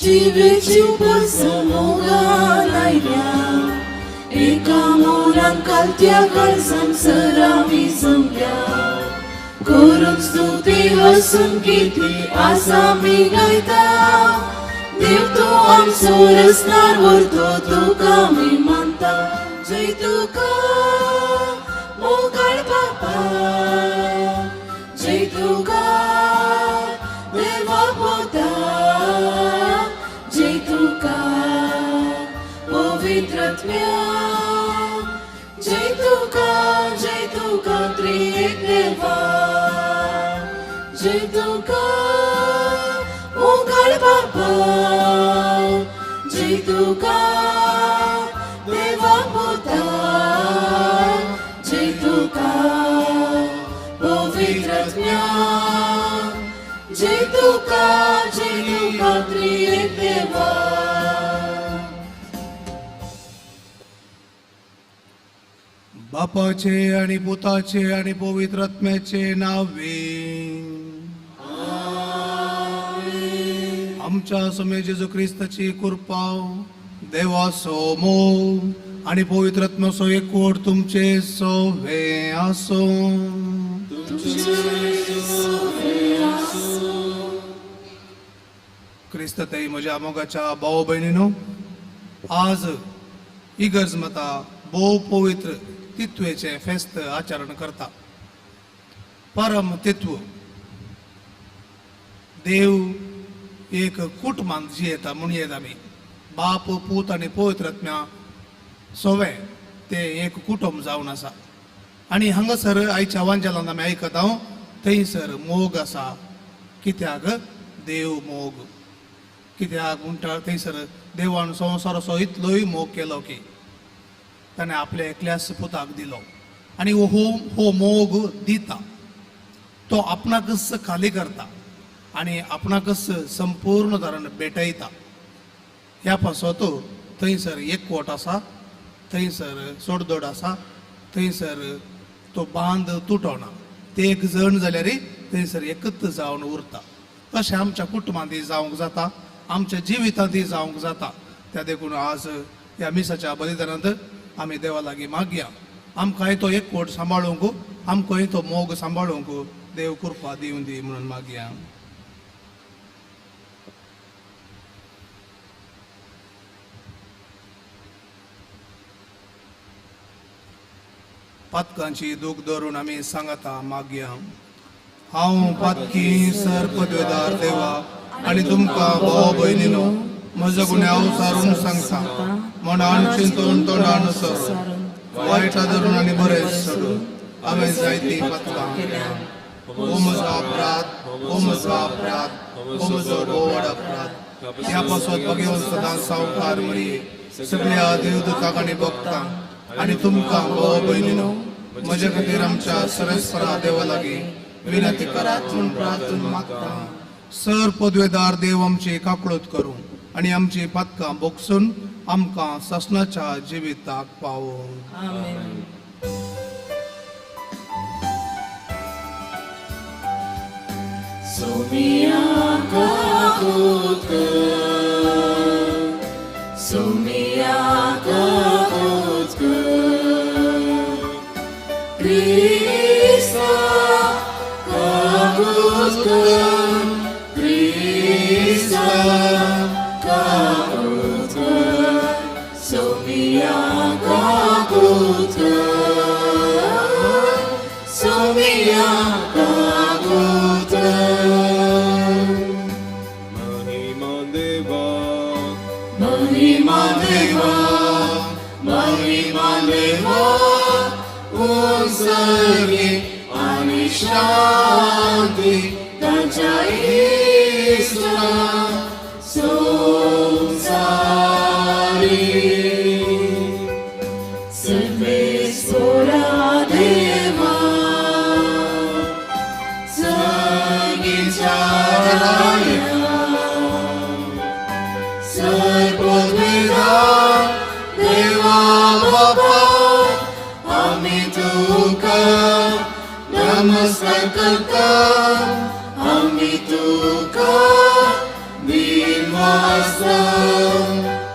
जिवेची उपज मोगान आयल्या एका मोरान कालत्या काळजान सरामी जमल्या करून स्तुती हसून किती आसा मी गायता देव तूं आमचो रसनार व्हरतो तुका मी मानता जय तुका मोगाळ बापा जय तुका देवा पोता जय तुका पवित्र आत्म्या जय तुका त्रिएक देवा जय तुका मोगाळ बापा जय तुका देवा पुता जय तुका पवित्र आत्म्या जय तुका त्रिएक देवा. बापाचे आणि पुताचे आणि पवित्र आत्म्याचे नावे. आमच्या स्वामी जेजू क्रिस्ताची कृपा, देवाचो मोग आणि पवित्र आत्म्याचो एकवट तुमचे सोवे आसो. क्रिस्त ताई म्हज्या मोगाच्या भाव भयणीनो, आज इगर्ज माता भोव पवित्र तित्वेचें फेस्त आचरण करता. परम तित्व देव एक कुटुंबांत जियेता म्हूण येता आमी. बाप, पूत आनी पवित्र आत्म्या सोवे ते एक कुटुंब जावन आसा. आनी हांगासर आयच्या वांजेलांत आमी आयकता थंयसर मोग आसा. कित्याक देव मोग कित्याक म्हणटा थंयसर देवान संवसाराचो इतलोय मोग केलो की ताणें आपल्या एकल्याच पुताक दिलो. आनी हो हो मोग दिता तो आपणाकच खाली करता आनी आपणाकच संपूर्ण तरान भेटयता. ह्या पासत थंयसर एकवट आसा, थंयसर सोडदोड आसा, थंयसर तो बांद तुटना. ते एक जण जाल्यार थंयसर एकच जावन उरता. तशें आमच्या कुटुंबांतय जावंक जाता, आमच्या जिवितांतय जावंक जाता. त्या देखून आज ह्या मिसाच्या बलिदानांत आमी देवा लागीं मागया आमकांय तो एकवट सांबाळूंक, आमकांय तो मोग सांबाळूंक देव कृपा दिवन दी म्हणून मागया. पातकांची दूख धरून आमी सांगता मागया. हांव पातकी सर पदवेदार देवा आनी तुमकां भाव भयणीनो म्हजो गुन्यांव सारून सांगता. मनान चिंतून तोंडान सरून वायटा धरून आनी बरें सोडून हांवें जायतीं पातकां केल्या. हो म्हजो अपराध, हो म्हजो अपराध, हो म्हजो व्हड अपराध. ह्या पासत भगेवन सदांच सावकार मरये सगळ्या देवदूताक आनी भक्तांक आनी तुमकां भाव भयणीनो म्हजे खातीर आमच्या सरस्परा देवा लागीं विनंती करात म्हूण प्रार्थना मागता. सर पदवेदार देव आमची काकळूत करूं आनी आमची पातकां बोगसून आमकां सासणाच्या जिविताक पावोवं. आमेन. सोमिया काकूत, सोमिया काकूत, क्रिस्ता काकूत, क्रिस्ता काकूत, सोमिया काकूत, सोमिया काकूत. महिमा देवा, महिमा देवा, महिमा देवा, उंचगी आनी शांती ताच्या इश्टा संवसारी. सर्वेस्परा देवा, सगळीच्या राया, सर्वपदवेदार देवा बापा, आमी तुका नमस्कार करता, आमी तुका दिनवासता. आसता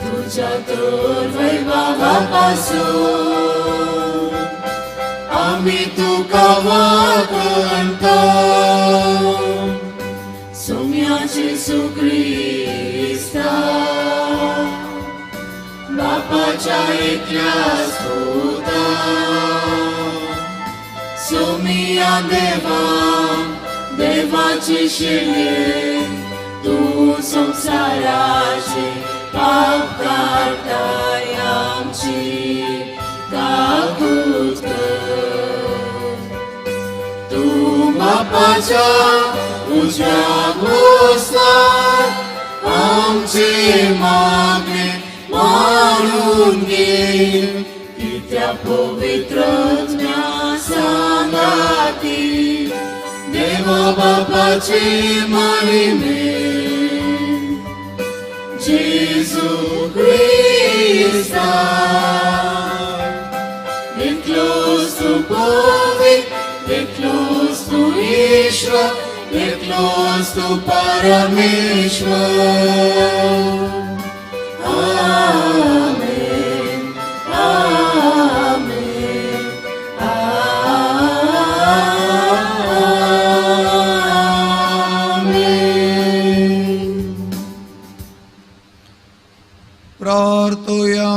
तुज्या तर वैभवा पासून आमी तुका वाखणता सोम्या जेजू क्रिस्ता बापाच्या एकल्याच पुता सोमिया देवा देवाची शिले तूं संवसाराचे पाप काडटाय आमची काकूत कर. तूं बापाच्या उजव्या बोसलार आमचे मागणे मानून घे कित्या पवित्र आत्म्या सांगाती देवा बापाचे महिमे जेजू क्रिस्ता एकलोच तूं पवित्र एकलोच तूं ईश्वर एकलोच तूं परमेश्वर. आमेन आमेन आमेन. प्रार्थुया.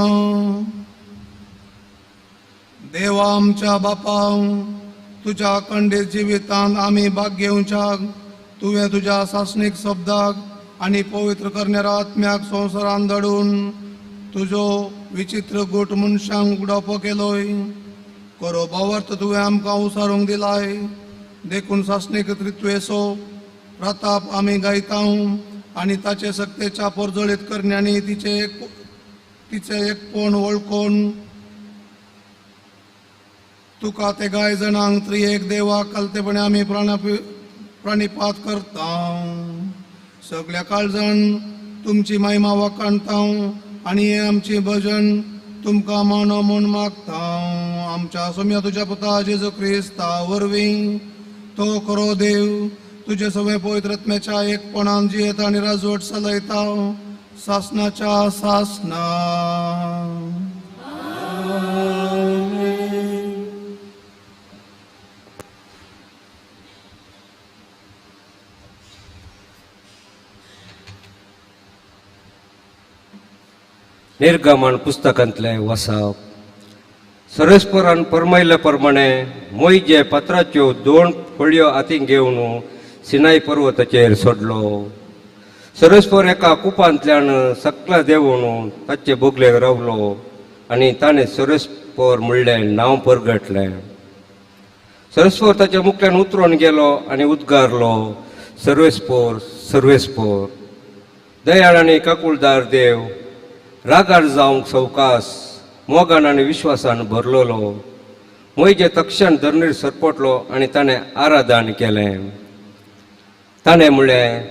देवा आमच्या बापा, तुज्या अखंडीत जिवितांत आमी भाग घेवच्याक तुवें तुज्या सासणीक शब्दाक आनी पवित्र करणाऱ्या आत्म्याक संवसारांत धाडून तुजो विचित्र गोट मनशांक उगडावपो केलोय. खरो भावार्थ तुवें आमकां उसारूंक दिलाय, देखून सासणीक त्रित्वेचो प्रताप आमी गायता आनी ताचे सक्तेच्या परजळीत करण्यांनी तिचे एकपण वळखून तुका ते गाय जणांक त्रिएक देवाक कलतेपणे आमी प्राणिपात करता. सगळ्या काळजान तुमची महिमा वाखाणता आनी हें आमचें भजन तुमकां मानो म्हूण मागता. आमच्या सोम्या तुज्या पुता जेजू क्रिस्ता वरवीं तो खरो देव तुजे सगळे पवित्र आत्म्याच्या एकपणान जियेता आनी राजवट चलयता सासनाच्या सासना. निर्गमन पुस्तकांतलें वसाप. सरस्परान परमयल्ल्या प्रमाणे मोयजे पत्राच्यो दोन फळयो हातीन घेवन सिनाय पर्वताचेर सोडलो. सरस्पर एका कुपांतल्यान सकला देंवून ताचे बोगलेक रावलो आनी ताणें सरस्पर म्हणलें नांव परगटलें. सरस्पर ताच्या मुखल्यान उतरून गेलो आनी उद्गारलो, सर्वेस्पोर सर्वेस्पोर, दयाळ आनी काकुळदार देव, रागार जावंक सवकास, मोगान आनी विश्वासान भरलेलो. मोयजे तक्षण धरणीर सरपटलो आनी ताणें आराधन केलें. ताणें म्हणलें,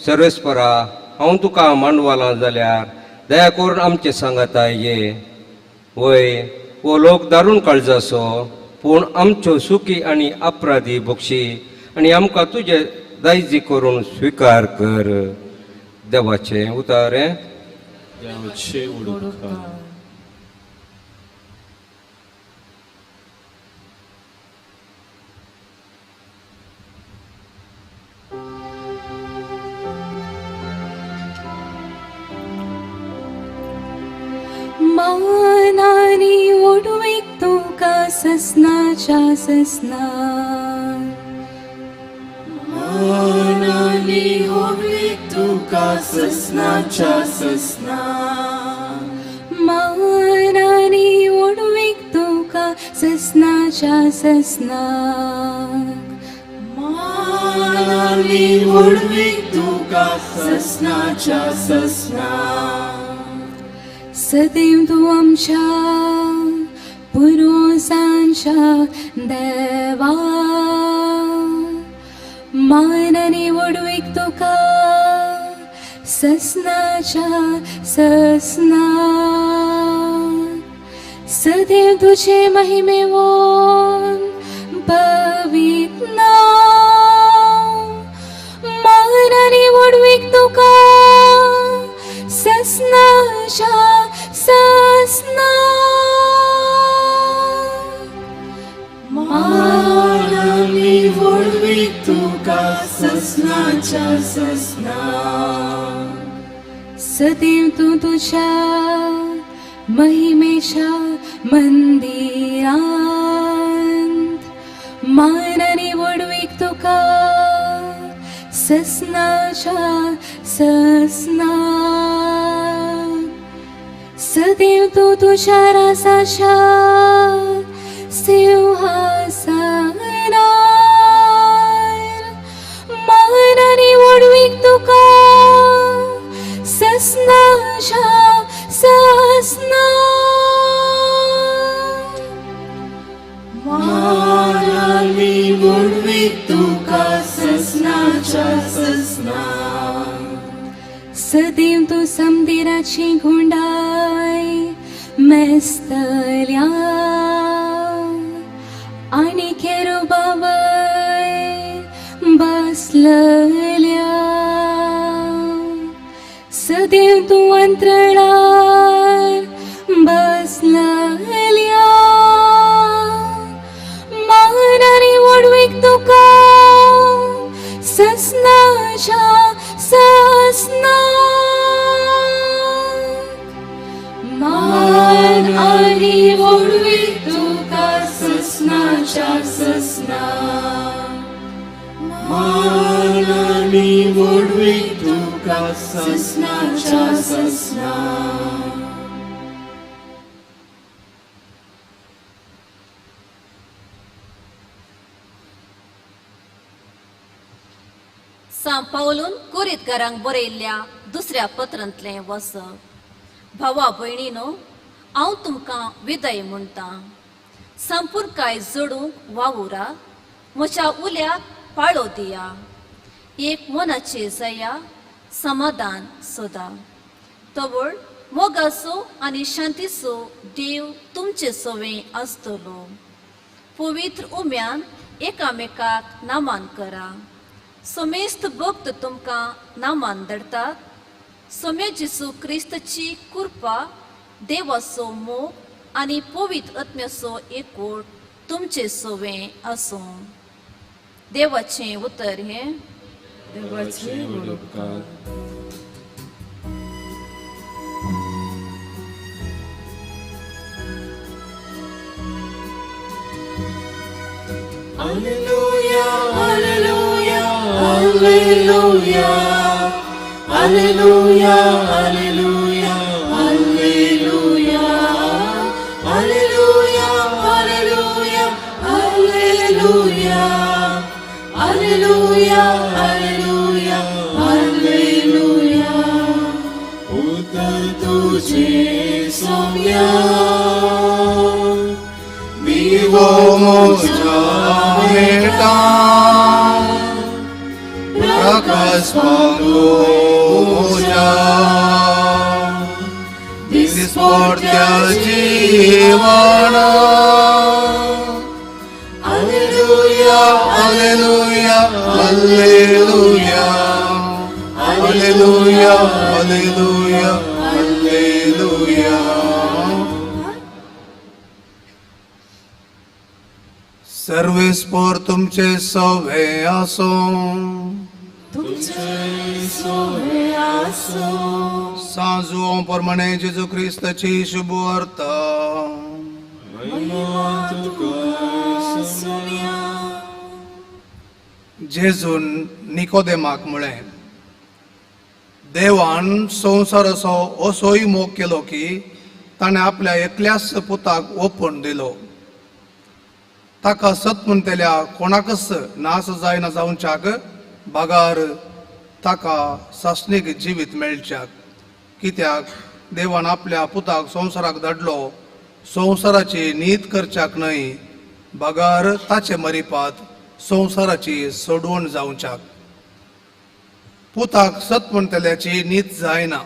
सर्वेस्परा, हांव तुका मांडवालां जाल्यार दया करून आमचें सांगाता ये. वय हो लोक दारून काळजाचो, पूण आमच्यो सुखी आनी अपराधी बक्षी आनी आमकां तुजे दायजी करून स्विकार कर. देवाचें उतारें. देवाचे उडकार. मानानी ओडवीक तुका ससनाच्या ससना. मानानी होडवीक तुका ससनाच्या ससना. मानानी ओडवीक तुका ससनाच्या ससना. मानानी होडवीक तुका ससनाच्या ससना. सदैव तूं आमच्या पुर्वजांच्या देवा, मानानी वडवीक तुका ससनाच्या ससना. सदैव तुझे महिमेवोन पवित्र नांव, मानानी वडवीक तुका ससनाच्या ससना. मान आनी व्हडवीक तुका ससनाच्या ससना. सदैव तूं तुज्या महिमेच्या मंदिरांत मान आनी व्हडवीक तुका ससनाच्या ससना. सदैव तूं तुज्या रासाच्या सिंहासनार मान आनी व्हडवीक तुका ससनाच्या ससना. मान आनी व्हडवीक तुका ससनाच्या ससना. सदैव तूं समदिराची गुंडाय मेस्तल्या आनी केरुबावय बसलल्या. सदैव तूं अंतराळार बसलल्या मान आनी व्हडवीक तुका ससनाच्या ससना. मान आनी व्हडवीक तुका ससनाच्या ससना. मान आनी व्हडवीक तुका ससनाच्या ससना. सां पावलून कोरीतकारांक बरयल्ल्या दुसऱ्या पत्रांतलें वसप. भावा भयणीनो, हांव तुमकां विदय म्हणटा, संपूर्णकाय जोडूंक वावुरा, म्हज्या उल्याक पाळो दिया, एक मनाचे जया, समाधान सोदा. तवळ मोगाचो आनी शांतीचो देव तुमचे सवें आसतलो. पवित्र उम्यान एकामेकाक नामान करा. समेस्त भक्त तुमकां नामान धरतात. सोम्या जेसू क्रिस्तची कृपा, देवाचो मोग आनी पवित्र आत्म्याचो एकवट तुमचे सवें आसूं. देवाचें उतर हें. देवाचे व्हड उपकार. Alleluia, Alleluia, Alleluia, Alleluia, Alleluia, Alleluia, Alleluia, Alleluia, Alleluia, Alleluia, Alleluia, Alleluia. उतर तुझे सोम्या दिवो म्हज्या मेटा प्रकाश म्हज्या दिसपडत्या जीवना. Alleluia, Alleluia, Alleluia, Alleluia, Alleluia, Alleluia. सर्वेस्पोर तुमचे सवे आसो. तुमचे सोहे आसो. सांजुओ प्रमाणे जेजू क्रिस्ताची शुभ वार्ता. महिमा तुका सोम्या. जेजून निकोदेमाक म्हळें, देवान संवसाराचो असोय मोग केलो की ताणें आपल्या एकल्याच पुताक ओपून दिलो. ताका सत म्हणटल्या कोणाकच नास जायना जावच्याक बागार ताका सासणीक जिवीत मेळच्याक. कित्याक देवान आपल्या पुताक संवसाराक धाडलो संवसाराची नीत करच्याक न्हय, बगार ताचे मरिपात संवसाराची सोडवण जावच्याक. पुताक सत म्हणटल्याची नीत जायना,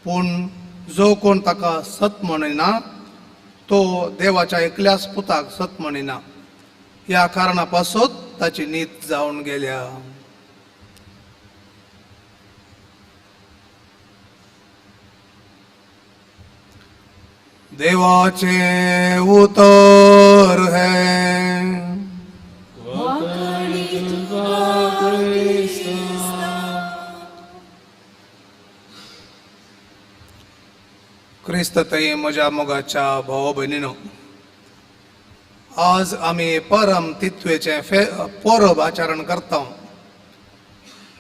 पूण जो कोण ताका सत म्हणिना तो देवाच्या एकल्याच पुताक सत म्हणिना. ह्या कारणा पासत ताची नीत जावन गेल्या. देवाचें उतर हें. वाखाणी तुका क्रिस्ता. क्रिस्त थंय म्हज्या मोगाच्या भाव भयणीनो, आज आमी परम तित्वेचें परब आचरण करता.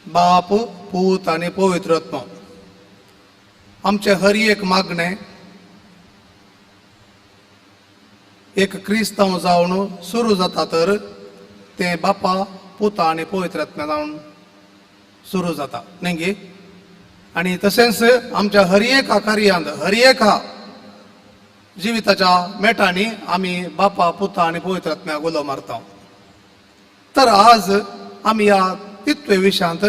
बाप, पूत आनी पवित्र आत्मो आमचें हर एक मागणें एक क्रिस्तांव जावन सुरू जाता, तर तें बापा, पुता आनी पवित्र आत्म्या जावन सुरू जाता न्ही गे? आनी तशेंच आमच्या हर एका कार्यांत, हर एका जिविताच्या मेटांनी आमी बापा, पुता आनी पवित्र आत्म्याक उलो मारता. तर आज आमी ह्या तित्वे विशयांत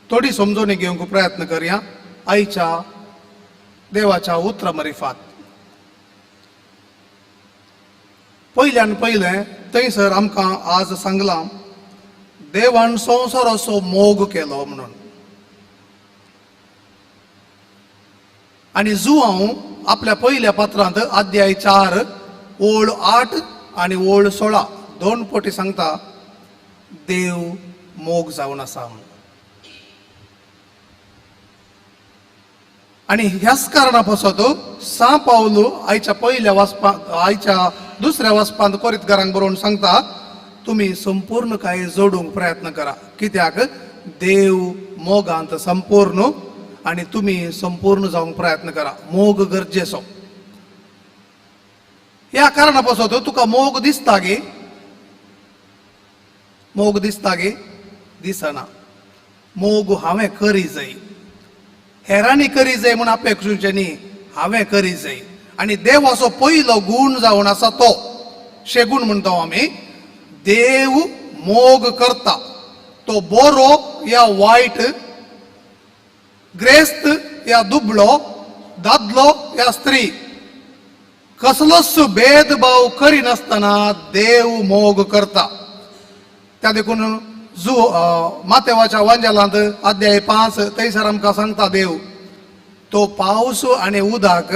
थोडी समजवणी घेवंक प्रयत्न करया आयच्या देवाच्या उतरा मरिफात. पयल्यान पयलें थंयसर आमकां आज सांगलां, देवान संवसाराचो मोग केलो म्हणून. आनी जुआंव आपल्या पयल्या पात्रांत अध्याय 4 ओळ 8 आनी ओळ 16 दोन पटी सांगता, देव मोग जावन आसा म्हणून. आनी ह्याच कारणा पासत सां पावलू आयच्या पयल्या वाचपा आयच्या दुसऱ्या वाचपांत कोरीतकारांक बरोवन सांगता, तुमी संपूर्ण काय जोडूंक प्रयत्न करा, कित्याक देव मोगांत संपूर्ण आनी तुमी संपूर्ण जावंक प्रयत्न करा. मोग गरजेचो. ह्या कारणा पासत तुका मोग दिसता गे? मोग दिसता गे? दिसना. मोग हांवें करी जाय, हेरांनी करी जाय म्हूण अपेक्षुचें न्ही, हांवें करी जाय. आनी देवाचो पयलो गूण जावन आसा तो शेगूण म्हणटा आमी, देव मोग करता. तो बरो या वायट, ग्रेस्त या दुबळो, दादलो या स्त्री, कसलोच भेदभाव करिनासतना देव मोग करता. त्या देखून जू मातेवाच्या वांजेलांत अध्याय 5 थंयसर आमकां सांगता देव, तो पावस आनी उदक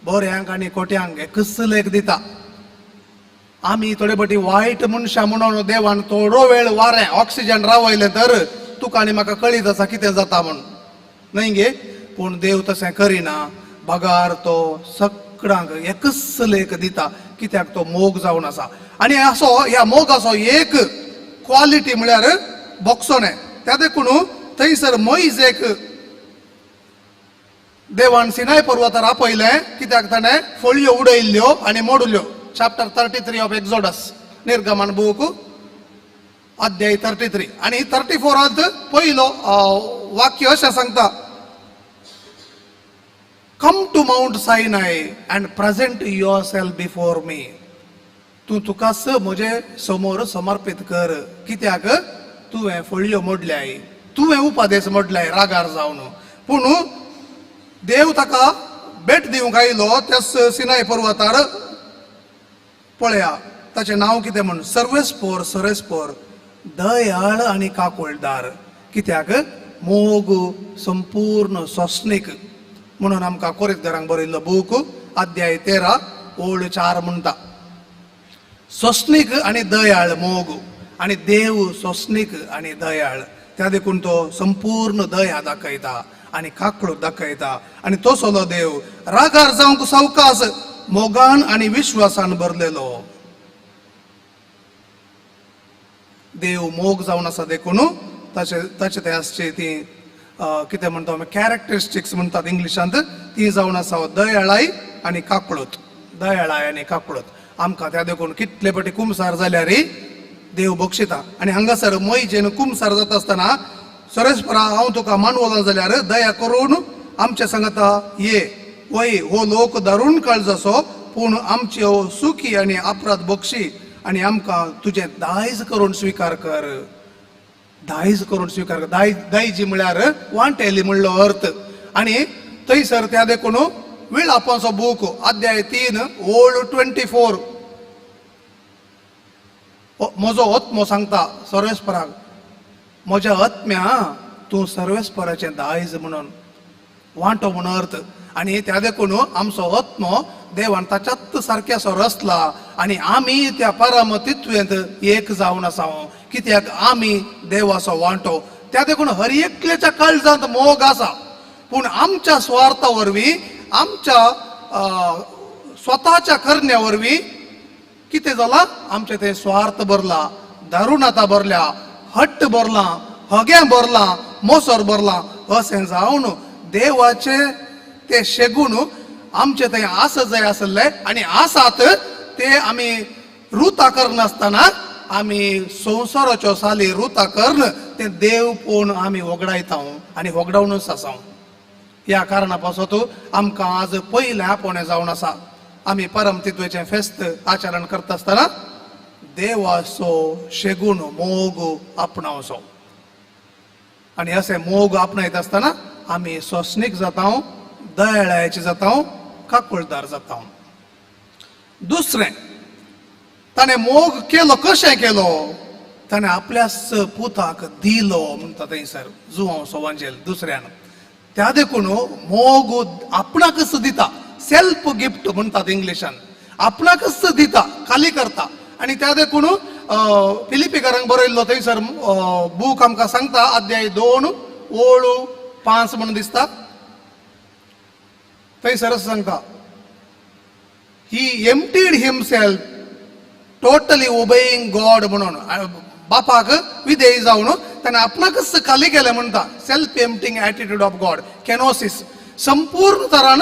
बऱ्यांक आनी खोट्यांक एकच लेख दिता. आमी थोडे फावटी वायट मनशां म्हणून देवान थोडो वेळ वारें ऑक्सिजन रावयलें तर तुका आनी म्हाका कळीत आसा कितें जाता म्हूण, न्हय गे? पूण देव तशें करिना, बगार तो सगळ्यांक एकच लेख दिता, कित्याक तो मोग जावन आसा. आनी असो ह्या मोगाचो एक क्वॉलिटी म्हळ्यार बोगसोणें. त्या देखून थंयसर मोयजेक देवान सिनाय पर्वतार आपयलें, कित्याक ताणें फळयो उडयल्ल्यो आनी मोडल्यो. चॅप्टर 33 ऑफ एक्झोडस, निर्गमन बूक अध्याय 33 आनी 34 पयलो वाक्य अशें सांगता, come to Mount Sinai and present yourself before me. तूं तुकाच म्हजे समोर समर्पीत कर, कित्याक तुवें फळयो मोडल्याय, तुवें उपादेश मोडल्याय रागार जावन. पूण देव ताका भेट दिवंक आयलो त्याच सिनाय पर्वतार. पळया ताचें नांव कितें म्हूण, सर्वेस्पोर, सरेस्पोर, दयाळ आनी काकुळदार, कित्याक मोग संपूर्ण सोंसणीक म्हणून आमकां कोरीतकारांक बरयल्लो बूक अध्याय 13 ओळ 4 म्हणटा, सोंसणीक आनी दयाळ मोग. आनी देव सोंसणीक आनी दयाळ, त्या देखून तो संपूर्ण दया दाखयता आनी काकळूत दाखयता. आनी तो सोलो देव रागार जावंक सावकास, मोगान आनी विश्वासान भरलेलो देव मोग जावन आसा. देखून ताचे ताचे ते आसचे ती कितें म्हणटा आमी, कॅरेक्टरिस्टिक्स म्हणटात इंग्लिशांत, ती जावन आसा दयाळाय आनी काकळूत, दयाळाय आनी काकळूत. आमकां त्या देखून कितले फावटी कुमसार जाल्यार देव बक्षिता. आनी हांगासर मोयजेन कुमसार जाता आसतना, सरेस्परा हांव तुका मानवलो जाल्यार दया करून आमच्या सांगता ये वय, हो लोक दारुण काळजाचो, पूण आमच्यो सुखी आनी अपराध बक्षी आनी आमकां तुजें दायज करून स्विकार कर, दायज करून स्विकार कर. दायजी म्हळ्यार वांटेली म्हणलो अर्थ. आनी थंयसर त्या देखून विळापाचो बूक अध्याय 3 ओळ 24, म्हजो आत्मो सांगता सर्वेस्पराक, म्हज्या आत्म्या तूं सर्वेस्पराचें दायज म्हणून. वांटो म्हूण अर्थ. आनी त्या देखून आमचो आत्मो देवान ताच्यात सारके असो रचला आनी आमी त्या परम तित्वेंत एक जावन आसा, कित्याक आमी देवाचो वांटो. त्या देखून हर एकल्याच्या काळजांत मोग आसा, पूण आमच्या स्वार्था वरवीं, आमच्या स्वताच्या करण्या वरवीं कितें जाला, आमचें तें स्वार्थ भरला, दारुणाता भरल्या, हट्ट भरला, हगें भरलां, मोसर भरलां. अशें जावन देवाचें तें शेगूण आमचें थंय आसा जाय आसलें आनी आसात ते आमी रुता करनासतना आमी संवसाराच्यो साली रुता करून तें देवपण आमी होगडायता आनी होगडावनूच आसा. ह्या कारणा पासत आमकां आज पयलें आपोवणें जावन आसा. आमी परम तित्वेचें फेस्त आचरण करता आसतना देवाचो शेगूण मोग आपणावचो आनी अशें मोग आपणायत आसतना आमी सोंसणीक जाता, दयाळायचे जाता, काकुळदार जाता. दुसरें, ताणें मोग केलो. कशें केलो? ताणें आपल्याच पुताक दिलो म्हणटा थंयसर जुवांव सोवांजेल दुसऱ्यान. त्या देखून मोग आपणाकच दिता, सेल्फ गिफ्ट म्हणटात इंग्लिशान, आपणाकच दिता, खाली करता. आनी त्या देखून फिलिपीकारांक बरयल्लो थंयसर बूक आमकां सांगता, अध्याय 2 ओळ 5 म्हणून दिसता, थंयसर अशें सांगता, he emptied himself totally obeying God म्हणून. बापाक विधेय जावन ताणें आपणाकच खाली केलें म्हणटा. Self emptying attitude of God, kenosis, संपूर्ण तरान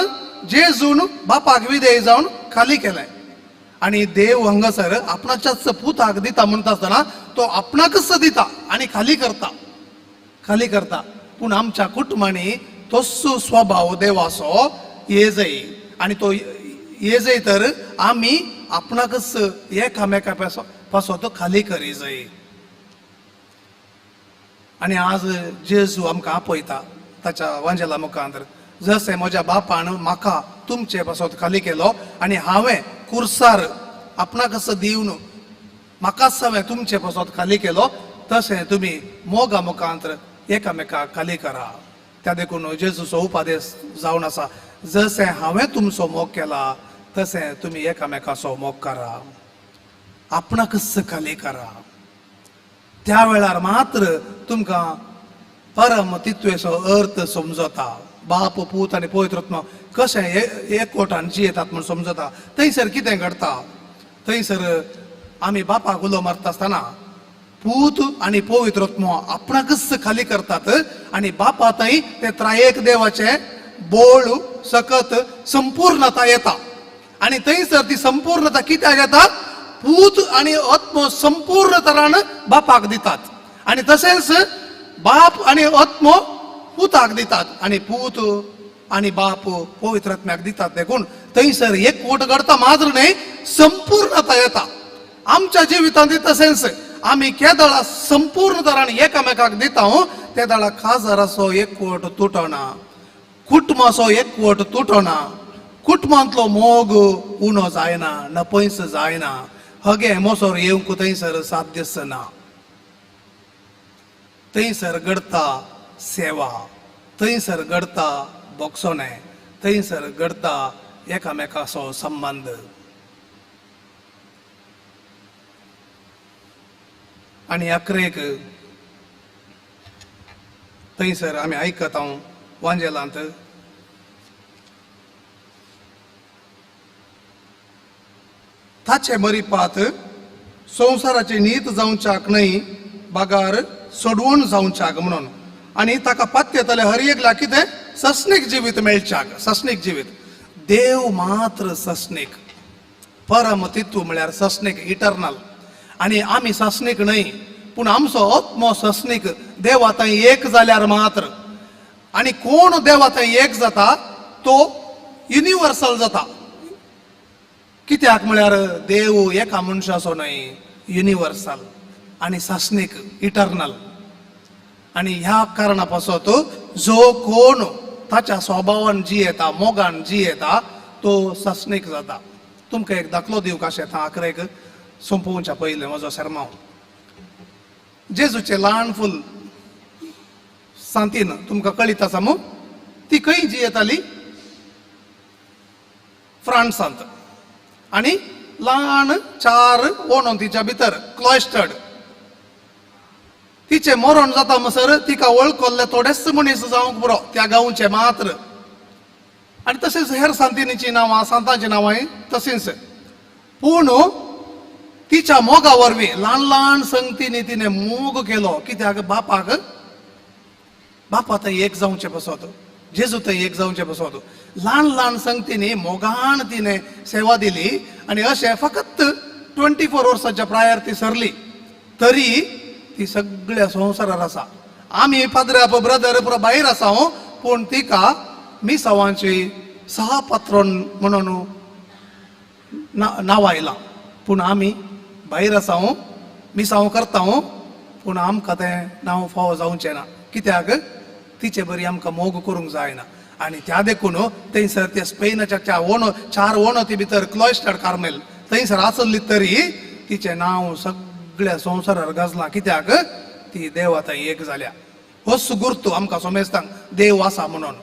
जेजून बापाक विधेय जावन खाली केलें. आनी देव हांगासर आपणाच्याच पुताक दिता म्हणटा आसतना तो आपणाकच दिता आनी खाली करता, खाली करता. पूण आमच्या कुटुंबांनी तोच स्वभाव देवाचो ये जाय आनी तो ये जाय तर आमी आपणाकच एकामेका पासत खाली करी जाय. आनी आज जेजू आमकां आपयता ताच्या वांजेला मुखांत, जशें म्हज्या बापान म्हाका तुमचे पासत खाली केलो आनी हांवें कुर्सार आपणाकच दिवन म्हाकाच हांवें तुमचे पासत खाली केलो, तशें तुमी मोगा मुखांत एकामेकाक खाली करा. त्या देखून जेजूचो उपदेश जावन आसा, जशें हांवें तुमचो मोग केला तशें तुमी एकामेकाचो मोग करा, आपणाकच खाली करा. त्या वेळार मात्र तुमकां परम तित्वेचो अर्थ समजता. बाप, पूत आनी पवित्र आत्मा कशें एकवटान जियेतात म्हूण समजता. थंयसर कितें घडटा, थंयसर आमी बापाक उलो मारता आसतना पूत आनी पवित्र आत्मो आपणाकच खाली करतात आनी बापा थंय ते त्रायेक देवाचें बोळ सकत संपूर्णता येता. आनी थंयसर ती संपूर्णता कित्याक येता, पूत आनी आत्मो संपूर्ण तरान बापाक दितात आनी तशेंच बाप आनी आत्मो पुताक दितात आनी पूत आनी बाप पवित्र आत्म्याक दितात. देखून थंयसर एकवट घडता मात्र न्हय, संपूर्णता येता. आमच्या जिवितांत तशेंच आमी केदळा संपूर्ण तरान एकामेकाक दिता तेदळा काजाराचो एकवट तुटना, कुटुंबाचो एकवट तुटना, कुटुंबांतलो मोग उणो जायना, नपयस जायना, हगे मोसोर येवंक थंयसर साध्यच ना. थंयसर घडता सेवा, थंयसर घडता बोगसोणें, थंयसर घडता एकामेकाचो संबंद. आनी अकरेक थंयसर आमी आयकता वांजेलांत ताचे मरिपात संवसाराची नीत जावच्याक न्हय बागार सोडवण जावच्याक म्हणून. आनी ताका पात्यतले हर एकल्या कितें सस्नीक जिवीत मेळच्याक, सस्नीक जिवीत. देव मात्र सस्नीक, परम तित्व म्हळ्यार सस्नीक, इटर्नल. आनी आमी सस्नीक न्हय, पूण आमचो आत्मो सस्नीक देवा थंय एक जाल्यार मात्र. आनी कोण देवा थंय एक जाता तो युनिवर्सल जाता. कित्याक म्हळ्यार देव एका मनशाचो न्हय, युनिवर्सल आनी सासनीक, इटर्नल. आनी ह्या कारणा पासत जो कोण ताच्या स्वभावान जियेता, मोगान जियेता तो सासनीक जाता. तुमकां एक दाखलो दिवंक अशें आखरेक सोंपोवच्या पयलें म्हजो शेर्मांव. जेजूचें ल्हान फूल सांतीन तुमकां कळीत आसा मू? ती खंय जियेताली? फ्रांसांत. आनी ल्हान चार वणतीच्या भितर क्लॉयस्टर्ड. तिचें मरण जाता म्हणसर तिका वळखल्ले थोडेच मनीस जावंक पुरो त्या गांवचे मात्र. आनी तशेंच हेर सांतिनीचीं नांवां, सांतांचीं नांवांय तशींच. पूण तिच्या मोगा वरवीं ल्हान ल्हान संगतींनी तिणें मोग केलो. कित्याक? बापाक, बापा थंय एक जावचें पसत, जेजू थंय एक जावचें पसत ल्हान ल्हान संगतींनी मोगान तिणें सेवा दिली. आनी अशें फकत 24 वर्सांच्या प्रायार ती सरली तरी ती सगळ्या संवसारार आसा. आमी पाद्रे ब्रदर पुरो भायर आसा, पूण तिका मिसावांची सहा पात्रोन म्हणून नांव आयलां. पूण आमी भायर आसा, मिसांव करता, पूण आमकां तें नांव फावो जावचें ना. कित्याक? तिचे बरी आमकां मोग करूंक जायना. आनी त्या देखून थंयसर त्या स्पेनाच्या चार वणती भितर क्लॉयस्टर कार्मेल थंयसर आसली तरी तिचें नांव सगळ्या संवसारार गाजलां. कित्याक? ती देवा थंय एक जाल्या. होच गुर्तू आमकां सोमेस्तांक देव आसा म्हणून.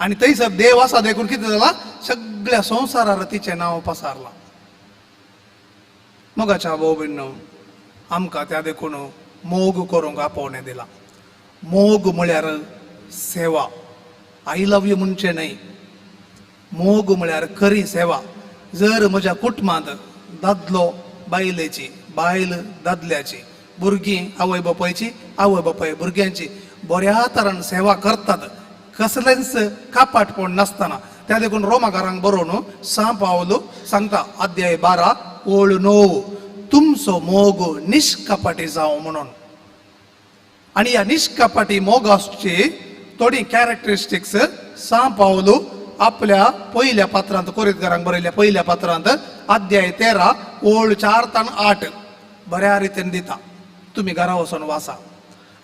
आनी थंयसर देव आसा देखून कितें जालां, सगळ्या संवसारार तिचें नांव पसारलां. मोगाच्या भाव भयणींनो, आमकां त्या देखून मोग करूंक आपोवणें दिलां. मोग म्हळ्यार सेवा. I love you म्हणचें न्हय. मोग म्हळ्यार खरी सेवा. जर म्हज्या कुटुंबांत दादलो बायलेची, बायल दादल्याची, भुरगीं आवय बापायची, आवय बापाय भुरग्यांची बऱ्या तरान सेवा करतात, कसलेंच कापाटपण नासतना, त्या देखून रोमाकारांक बरोवन सां पावलो सांगता अध्याय 12 ओळ 9, तुमचो मोग निष्कपाटी जावं म्हणून. आनी ह्या निष्कपाटी मोगाची थोडी कॅरेक्टरिस्टिक्स सां पावलो आपल्या पयल्या पात्रांत, कोरितकारांक बरयल्ल्या पयल्या पात्रांत अध्याय 13 ओळ 4 तान 8 बऱ्या रितीन दिता. तुमी घरा वचून वाचा.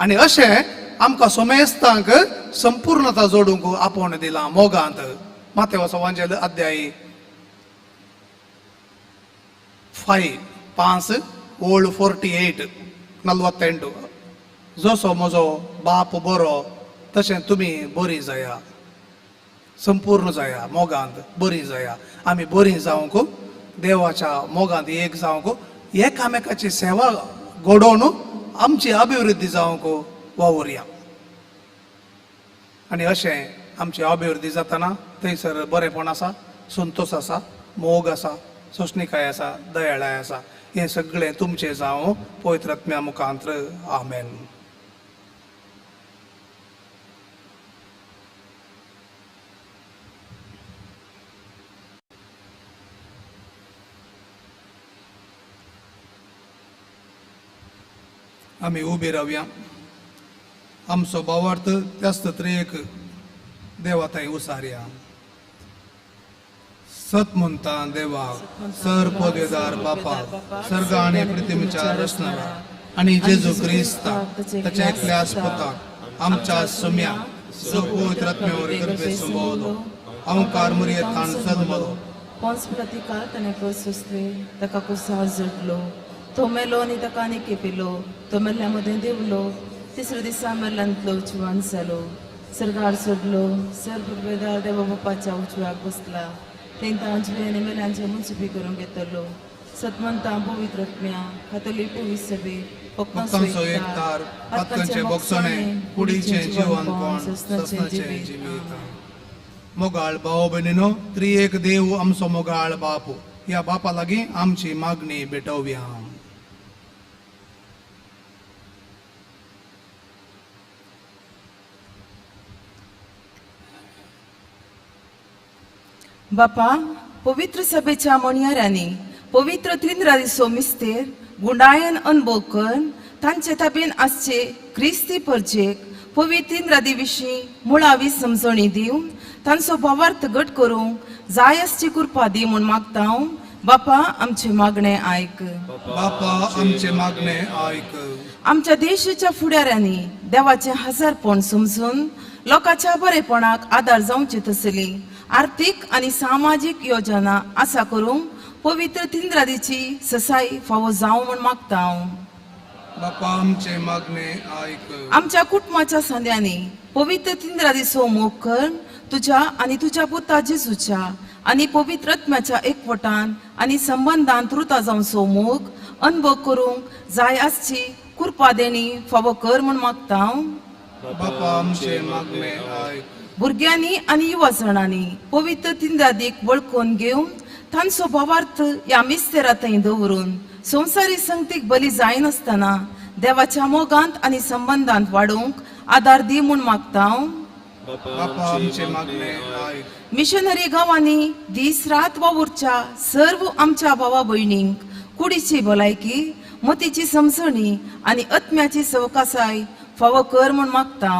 आनी अशें आमकां सोमेस्तांक संपूर्णता जोडूंक आपोवन दिलां मोगांत. मातेवाचो वांजेल अध्याय 5 ओळ 48 48, जसो म्हजो बाप बरो तशें तुमी बरी जाया, संपूर्ण जाया, मोगांत बरी जाया. आमी बरी जावंक, देवाच्या मोगांत एक जावंक, एकामेकाची सेवा घडोवन आमची अभिवृद्धी जावंक वावुरया. आनी अशें आमची अभिवृद्धी जातना थंयसर बरेंपण आसा, संतोश आसा, मोग आसा, सोंसणीकाय आसा, दयाळाय आसा. हें सगळें तुमचें जावं पवित्र आत्म्या मुखांत्र. आमेन. आमी उबी रावया. आमचो भावार्थ त्याच त्रिएक देवा थंय उसारया. सत म्हणटा देवा, सर पदवेदार बापा, सर्ग आनी पृथ्वीच्या रचणारा आनी जेजू क्रिस्ताक ताच्या एकल्याच पुताक आमच्या सुम्या जो पवित्र आत्म्यावर गर्भे संभवलो, अंकार मुरयेतान जल्मलो, पोंस प्रतिकार ताणें सोंसले, ताका कुसाव जोडलो, तो मेलो आनी ताका आनी केपिलो, तो मेल्ल्या मदें देंवलो, तिसऱ्या दिसा मेल्ल्यांतलो जिवान जालो, सर्गार सोडलो, सर पुर्वेदार देवा बापाच्या उजव्याक बसला, तेंकां जिवे आनी मेल्यांचे मुन्सिपी करूंक येतलो. सतमंता पवित्र आत्म्या खातली पवित्र सभे, भक्तांचो एकतार, पातकांचें भोगसणें, कुडीचें जिवनपण, सस्नाचें जिवीत. मोगाळ भाव भयणीनो, त्रिएक देव आमचो मोगाळ बापू, ह्या बापा लागीं आमची मागणी भेटोवया. बापा, पवित्र सभेच्या म्हणयाऱ्यांनी पवित्र त्रिंद्रादिसो मिस्तेर गुंडायन अनुभव करून तांचे ताबेन आसचे क्रिस्ती परजेक पवित्र त्रिंद्रादी विशीं मुळावी समजणी दिवन तांचो भावार्थ घट करूंक जाय आसची कृपा दी म्हूण मागता हांव. बापा, आमचें मागणें आयक. बापा, आमचें मागणें आयक. आमच्या देशाच्या फुडाऱ्यांनी देवाचें हजारपण समजून लोकांच्या बरेपणाक आदार जावचे तसली आर्थीक आनी सामाजीक योजना आसा करूंक पवित्र तिंद्रादीची ससाई फावो जावं म्हूण मागता हांव. बापा आमचे मागणे आयक. आमच्या कुटुंबाच्या संद्यांनी पवित्र तिंद्रा दिसो मोग कर तुज्या आनी तुज्या पुता जेजूच्या आनी पवित्र आत्म्याच्या एकवटान आनी संबंदान रुता जावन मोग अनुभव करूंक जाय आसची कृपा देणी फावो कर म्हूण मागता. बापा आमचे मागणे आयक. भुरग्यांनी आनी युवा जणांनी पवित्र तिंद्रादीक वळखून घेवन तांचो भावार्थ ह्या मिस्तेरा थंय दवरून संवसारी संगतीक बली जायनासतना देवाच्या मोगांत आनी संबंदांत वाडोवंक आदार दी म्हूण मागता. बापा आमचे मागणे आयक. मिशनरी गांवांनी दीस रात वावुरच्या सर्व आमच्या भावा भयणींक कुडीची भलायकी, मतीची समजणी आनी आत्म्याची सवकासाय फावो कर म्हूण मागता.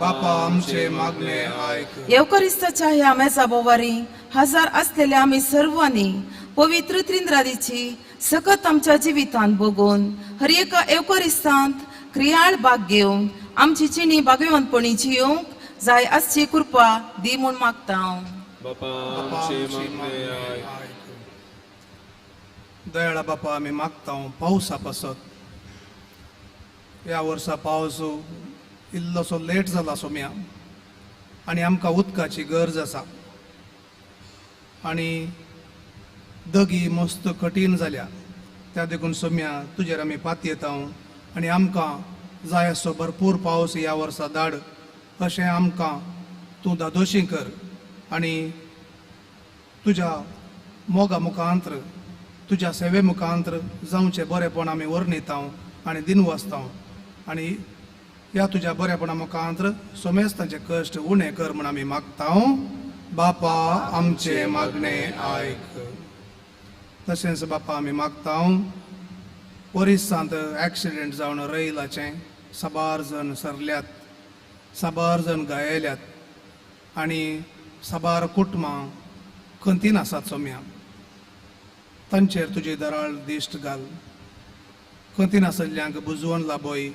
बापा आमचे मागणे आयक. येवकरिस्ताच्या ह्या मेजा बोवारी हजार असलेल्या आमी सर्वांनी पवित्र त्रिंद्रादीची सकत आमच्या जिवितांत बघून हर एका येवकरिस्तांत क्रियाळ भाग घेवन आमची चिणी भागेवंतपणी जियोंक जाय आसची कृपा दी म्हूण मागता. बापा बापा आमचे आमचे मागणे मागणे आयक. आयक. दयाळा बापा आमी मागता पावसा पासत. ह्या वर्सा पावस इल्लोसो लेट जाला सोम्या आनी आमकां उदकाची गरज आसा आनी दगी मस्त कठीण जाल्या, त्या देखून सोम्या तुजेर आमी पातयेता आनी आमकां जाय असो भरपूर पावस ह्या वर्सा धाड अशें आमकां तूं दादोशी कर आनी तुज्या मोगा मुखांत्र तुज्या सेवे मुखांत्र जावचें बरेपण आमी वर्णिता आनी दिनवासता आनी ह्या तुज्या बरेपणा मुखांत्र सोमेस्तांचे कश्ट उणें कर म्हूण आमी मागता. बापा आमचे मागणे आयक. तशेंच बापा आमी मागता ओरिसांत एक्सिडेंट जावन रैलाचें साबार जण सरल्यात, साबार जण गायल्यात आनी साबार कुटुंबां खंतीन आसात सोम्या, तांचेर तुजी दराळ दिश्ट घाल, खंतीन आसल्ल्यांक बुजवण लाबय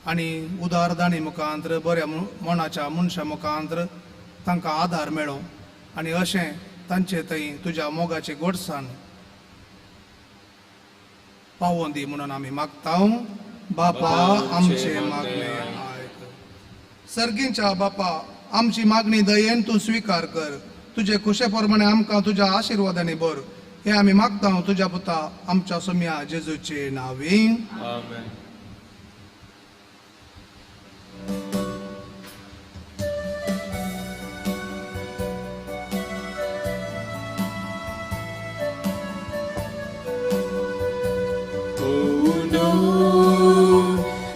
आनी उदारदाणी मुखांत्र बऱ्या मनाच्या मनशा मुखांत्र तांकां आदार मेळो आनी अशें तांचे थंय तुज्या मोगाची गोडसाण पावोन दी म्हणून आमी मागता. बापा आमचे मागणे आयक. सर्गींच्या बापा आमची मागणी दयेन तूं स्विकार कर, तुजे खुशे प्रमाणे आमकां तुज्या आशिर्वादांनी भर, हे आमी मागता तुज्या पुता आमच्या सोम्या जेजूचे नांवी. आमेन.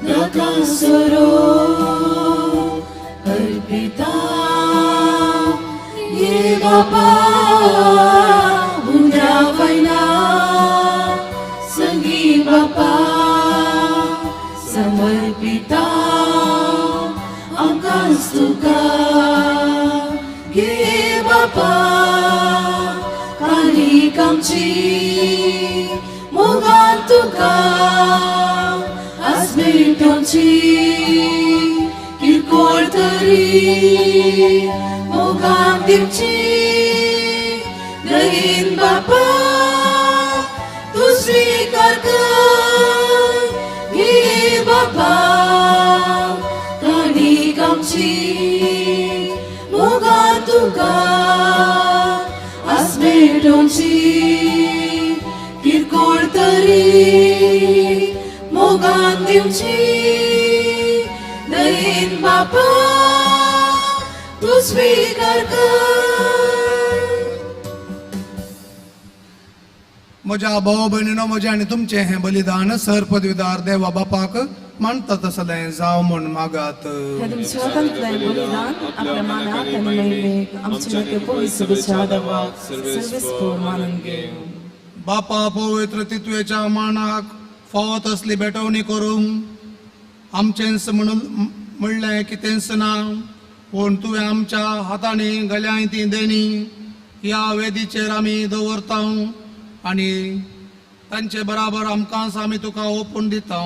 Nakasoro Arpita Ye Bapa Undravaina Sangi Bapa Samarpita Angkastuka Ye Bapa Kani Kamchi Mogantuka Asmetonci किरकोळ तरी मोगान दिवची दयेन बापा तूं स्विकार कर घे बापा काणीक आमची मोगान तुका आसमेटोवची किरकोळ तरी मोगान दिवची दयेन बापा तूं स्विकार कर. म्हज्या भाव भयणीनो म्हजें आनी तुमचें हें बलिदान सर पदवीदार देवा बापाक मानता तसलें जावं म्हूण मागात. हे तुमच्या हातांतलें बलिदान आपल्या मानाक आनी महिमेक आमच्या पवित्र सभेच्या देवाक सर्वेस्पर मानून घेवं. बापा पवित्र तित्वेच्या मानाक फावो तसली भेटवणी करूंक आमचेंच म्हणून म्हणलें कितेंच ना, पूण तुवें आमच्या हातांनी गल्यांय ती देणी ह्या वेदीचेर आमी दवरता आनी तांचे बराबर आमकांच आमी तुका ओपून दिता.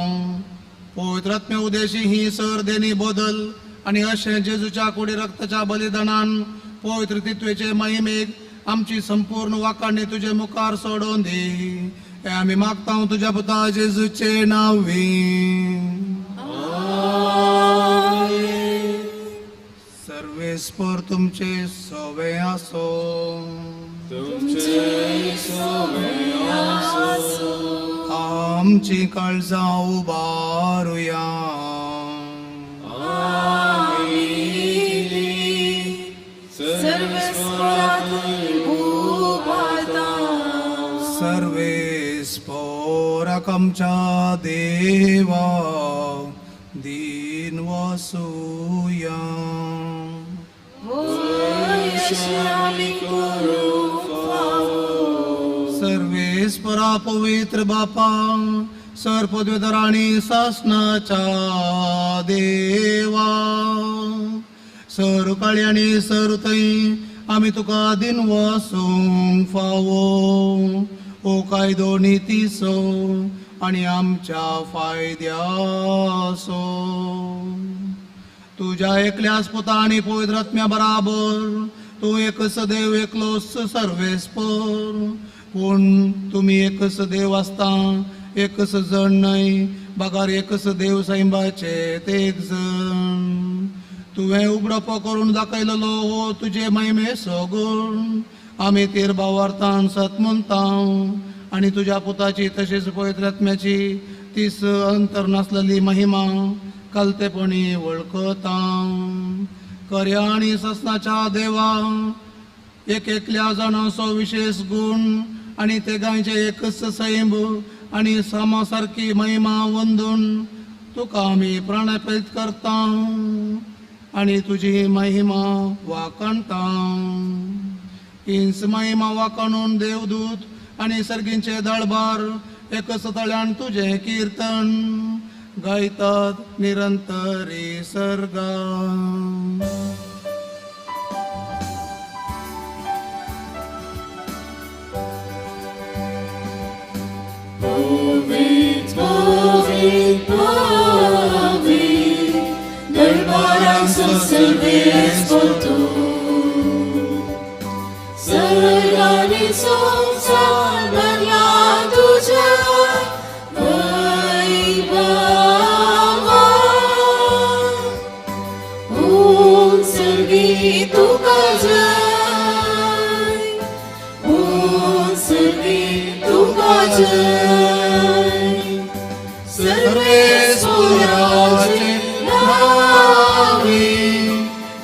पवित्र आत्म्या उदेशी ही सर देणी बदल आनी अशें जेजूच्या कुडी रक्ताच्या बलिदानान पवित्र तित्वेचे महिमेक आमची संपूर्ण वाखाणी तुजे मुखार सोडोवन दी. हें आमी मागता तुज्या पुता जेजूचे नांवी. सर्वेस्पर तुमचे सवे आसो. तुमचे सवे आसो. आमची काळजां उबारुया. सर्वेस्पोराक आमच्या देवा दीन वसुया. सर्वेस्परा पवित्र बापा सर पदवीधर आणि सासनाच्या देवा सर काळी आनी सर थंय आमी तुका दिन वसूंक फावो ओ कायदो नितीचो आनी आमच्या फायद्याचो. तुज्या एकल्याच पुता आनी पवित्र आत्म्या बराबर तूं एकच देव एकलोच सर्वेस्पर. पूण तुमी एकच देव आसता एकच जण न्हय बगर एकच देव सैंबाचे ते एक जण. तुवें उगडपो करून दाखयलेलो हो तुजे महिमेचो गूण आमी तीर भावार्थान सत म्हणटा आनी तुज्या पुताची तशेंच पवित्र आत्म्याची तीस अंतर नासलेली महिमा कलतेपणी वळखता. कर्या आनी ससनाच्या देवा एक एकल्या जाणाचो विशेष गूण आनी ते गांयचे एकच सैंब आनी सामा सारकी महिमा वंदून तुका आमी प्राणपेत करता आनी तुजी महिमा वाखाणता. हीच महिमा वाखाणून देवदूत आनी सर्गींचे दळबार एकच तळ्यान तुजें कीर्तन गायतात निरंतरी सर्गा. पवित्र पवित्र पवित्र दरबारांचो सर्वेस्पर तूं. सर्गांनी संवसार भरला तुज्या वैभवान. ऊंच सर्गी तुका जय, ऊंच सर्गी तुका जय. सर्वेस्पराचे नावे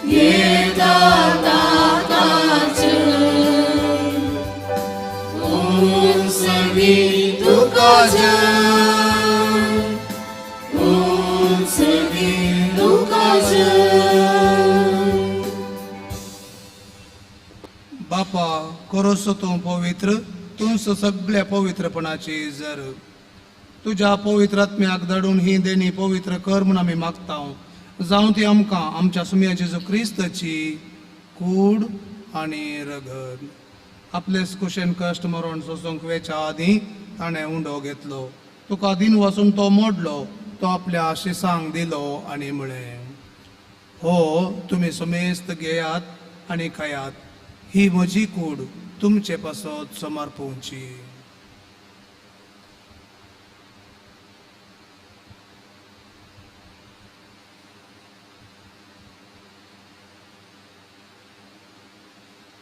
येता ताताचे. ऊंच सर्गी तुका जय, ऊंच सर्गी तुका जय. बापा करोसो तूं पवित्र तूंच सगळ्या पवित्रपणाची जर तुज्या पवित्र आत्म्याक धाडून ही देणी पवित्र कर म्हूण आमी मागता. जावं ती आमकां आमच्या सुम्या जेजू क्रिस्ताची कूड आनी रगत. आपलेच कुशेन कश्ट मरण सोसूंक वेच्या आदीं ताणें उंडो घेतलो. तुका दिन वचून तो मोडलो. तो आपल्या शिसांक दिलो आनी म्हळें, हो तुमी सुमेस्त घेयात आनी खायात. ही म्हजी कूड तुमचे पासत समर्पोवची.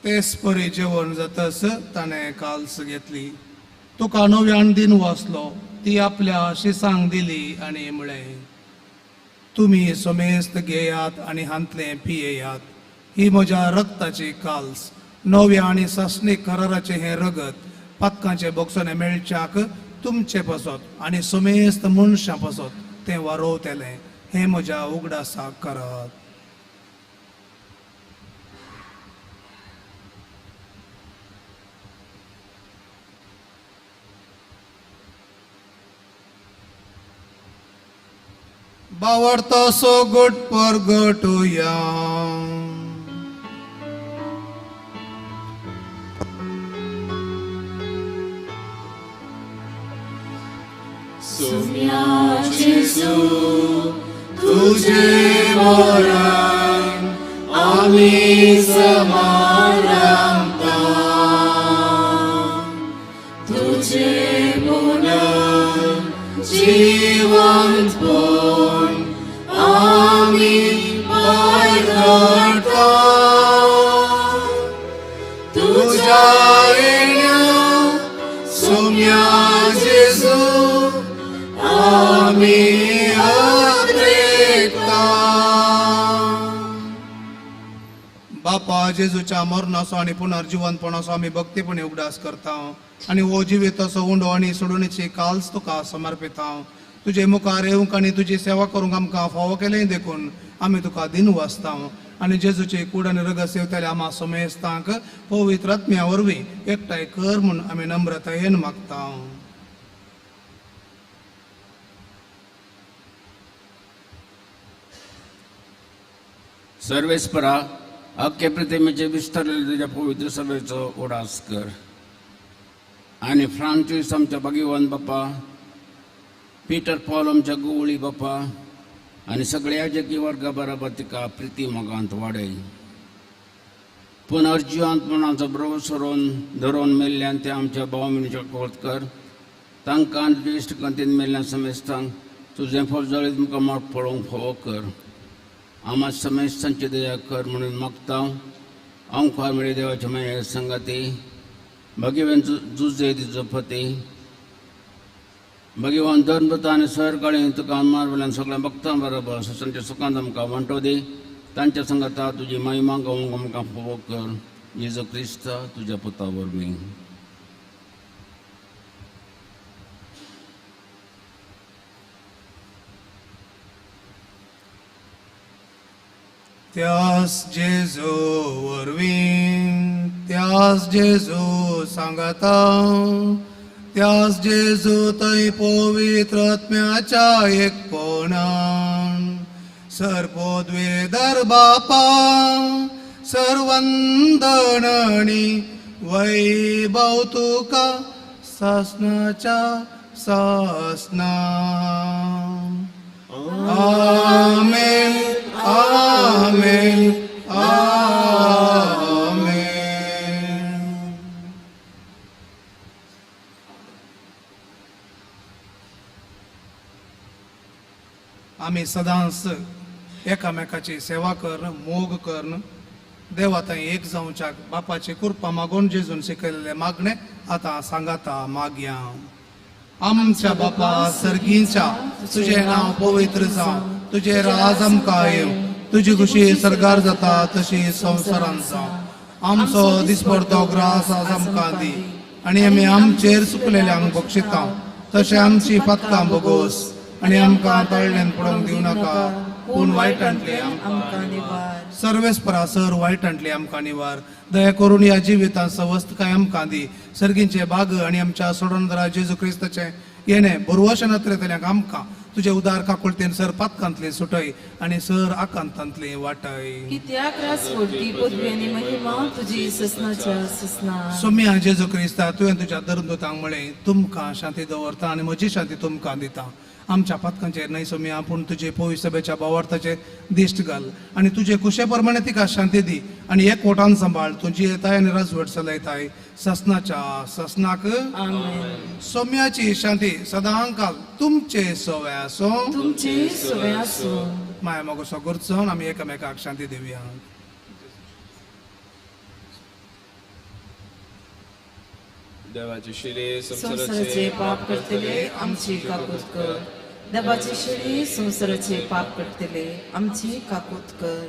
तेच परी जेवण जातस ताणें काल्स घेतली. तुका नव्यान दिन वाचलो. ती आपल्या शिसांक दिली आनी म्हळें, तुमी समेस्त घेयात आनी हांतलें पियेयात. ही म्हज्या रक्ताची काल्स नव्या आनी सासणीक कराराचें हें रगत पातकांचे बोगसणे मेळच्याक तुमचे पासत आनी समेस्त मनशां पासत तें वारोवतलें. हें म्हज्या उगडासाक करात. बावडतो सोगट परगटुया. सुम्या जेजू तुझे मरण आमी समारंभता. तुझे जिवंतपण आमी भायर काडटा तुज्या येण्या सोम्या जेजू आमी अद्रेकता. बापा जेजूच्या मरणाचो आनी पुनर्जिवंतपणाचो आमी भक्तीपणी उगडास करता आनी हो जिविताचो उंडो आनी सोडवणेची काल्स तुका समर्पिता. तुजे मुखार येवंक आनी तुजी सेवा करूंक आमकां फावो केलें देखून आमी तुका दिनवासता आनी जेजूची कूड आनी रगत सेवतले आमा समेस्तांक पवित्र आत्म्या वरवीं एकठांय कर म्हूण आमी नम्रतायेन मागता. सर्वेस्परा अख्खे प्रतिमेचे विस्तारलेले तुज्या पवित्र सभेचो उडास कर आनी फ्रांसीस आमच्या भाग्यवान बापा, पिटर पॉल आमच्या गुवळी बापा आनी सगळ्या जगी वर्गा बराबर तिका प्रिती मोगांत वाडय. पुनर्जिवंतपणाचो ब्रव सरोवन धरोवन मेल्ल्यान ते आमच्या भाव कोत कर. तांकां आनी तुज्या इश्टकांतीन मेल्ल्यान समेस्तांक तुजें फौजदारीत मुखार मोट पळोवंक फावो कर. आमा समेस्तांची दया कर म्हणून मागता. आमकां मेळ्ळे देवाच्या माया संगाती भगवान जुजे तिचो पती भगवान धर्मता आनी सरकाळी तुका मारवेल्यान सगळ्या भक्तां बरोबर ससांच्या सुखांत आमकां वांटो दी. तांच्या संगाता तुजी महिमा गावंक आमकां फावो कर. जेजू क्रिस्त तुज्या पुता वरवीं. त्यास जेजू वरवीं, त्यास जेजू सांगाता, त्यास जेजू थंय पवित्र आत्म्याच्या एकपणान सर्पोद्वेदर बापा सर्वंदनणी वैभव तुका सासनाच्या सासना. आमेन आमेन आमेन. आमी सदांच एकामेकाची सेवा करून मोग करून देवा थंय एक जावच्याक बापाची कृपा मागून जेजून शिकयल्लें मागणें आतां सांगाता मागया. आमच्या बापा सर्गींच्या तुजें नांव पवित्र जावं, तुजें राज आमकां येवं, तुजी खुशी सरकार जाता तशी संवसारांत जावं. आमचो दिसपडतो ग्रास आज आमकां दी आनी आमी आमचेर चुकलेल्यांक बक्षिता तशें आमची पातकां भोगोस आनी आमकां तळ्ळ्यान पडोवंक दिवं नाका पूण वायटांतले आमकां निवार. सर्वेस्परा सर वायटांतले आमकां निवार. दया करून ह्या जिवितांत सवस्तकाय आमकां दी. सर्गींचे बाग आनी आमच्या सोडणदारा जेजू क्रिस्ताचें येणें बरवशें नत्रेतल्यांक आमकां तुजे उदार काकुळतेन सर पातकांतले सुटय आनी सर आकांतांतले वाटय. कित्याक रासवडकी पदवी आनी महिमा तुजी ससनाच्या ससना. सोम्या जेजू क्रिस्ता तुवें तुज्या धर्मदूतांक म्हळें तुमकां शांती दवरता आनी म्हजी शांती तुमकां दिता. आमच्या पातकांचेर न्हय सोम्या पूण तुजे पवित्र सभेच्या भावार्थाचेर दिश्ट घाल आनी तुजे कुशे प्रमाणे तिका शांती दी आनी एक वोटान सांबाळ. तुजी येताय आनी राजवट चलयताय ससनाच्या ससनाक. आमेन. सोम्याची शांती सदांकाल तुमचे सवय आसूं. तुमचे सवय आसूं. माया मोगोसो गुरचोन आमी एकामेकाक शांती दिवया. देवाची शिरी संवसाराचे पाप करतले आमची काकूत कर. देवाची शिरी संवसाराचे पाप करतले आमची काकूत कर.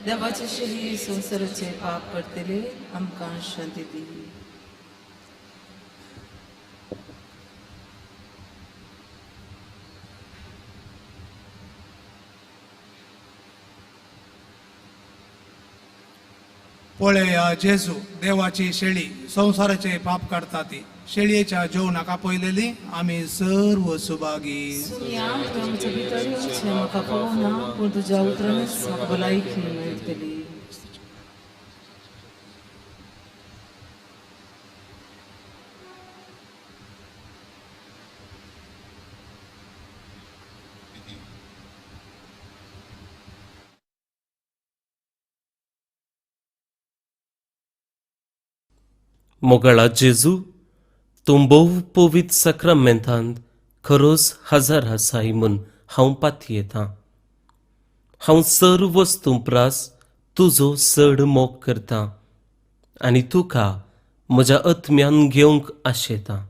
देवाची शिरी संवसाराचे पाप करतले आमकां शांती दी. पळया जेजू देवाची शेळी संवसाराचे पाप काडटा ती शेळयेच्या जेवणाक आपयलेली आमी सर्व सुभागी. सुनिया तूं आमच्या भितर येवचें म्हाका पळोवना पूण तुज्या उतरानच म्हाका भलायकी मेळटली. मोगाळा जेजू, तूं भोव पवित्र साक्रामेंतांत खरोच हजर आसाय म्हूण हांव पातयेतां. हांव सर्व वस्तूं प्रास तुजो चड मोग करतां आनी तुका म्हज्या आत्म्यान घेवंक आशेतां.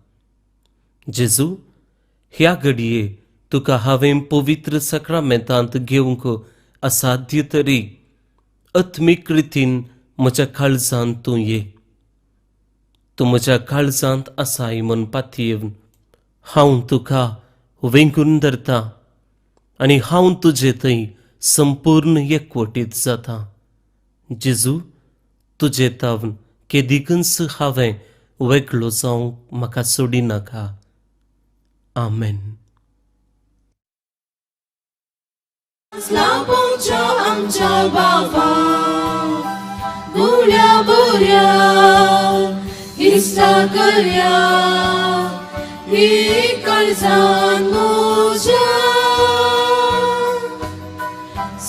जेजू, ह्या घडये तुका हांवें पवित्र सक्रामेंतांत घेवंक असाध्य तरी आत्मीक रितीन म्हज्या काळजांत तूं ये. तूं म्हज्या काळजांत आसाय म्हूण पातयेवन हांव तुका वेंगून धरतां आनी हांव तुजे थंय संपूर्ण एकवटीत जाता. जेजू, तुजे तावन केदिकूच हांवें वेगळो जावंक म्हाका सोडिनाका. आमेन. लाभोच्या आमच्या बाबा गुण्या बोऱ्या इस्ता करया ही काळजान म्हज्या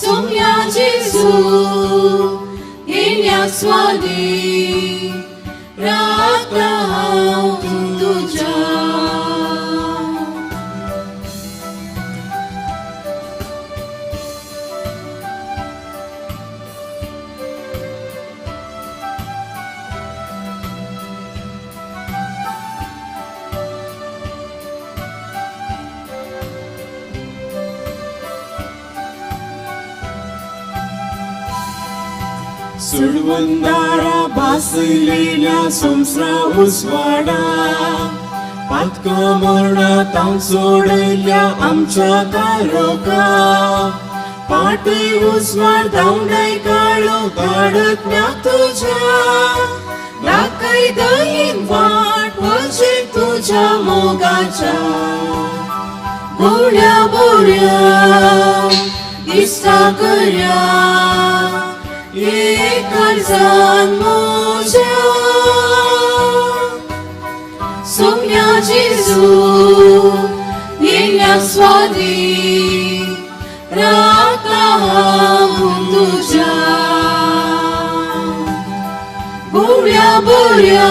सोम्या जेजू येण्याक स्वादी राखता हांव तुज्या. सुडवंदारा भासलेल्या संसरा उजवाडा पातका मरणा तांव सोडयल्या आमच्या कारोका पाटी उजवाड धांवडाय काळो धाडत ना तुज्या दाखय दयेन वाट म्हजे तुज्या मोगाच्या गुण्या बोऱ्या इस्ता करया काळजान म्हज्या सोम्या जेजू येण्याक स्वादी राखता हांव तुज्या गुण्या बोऱ्या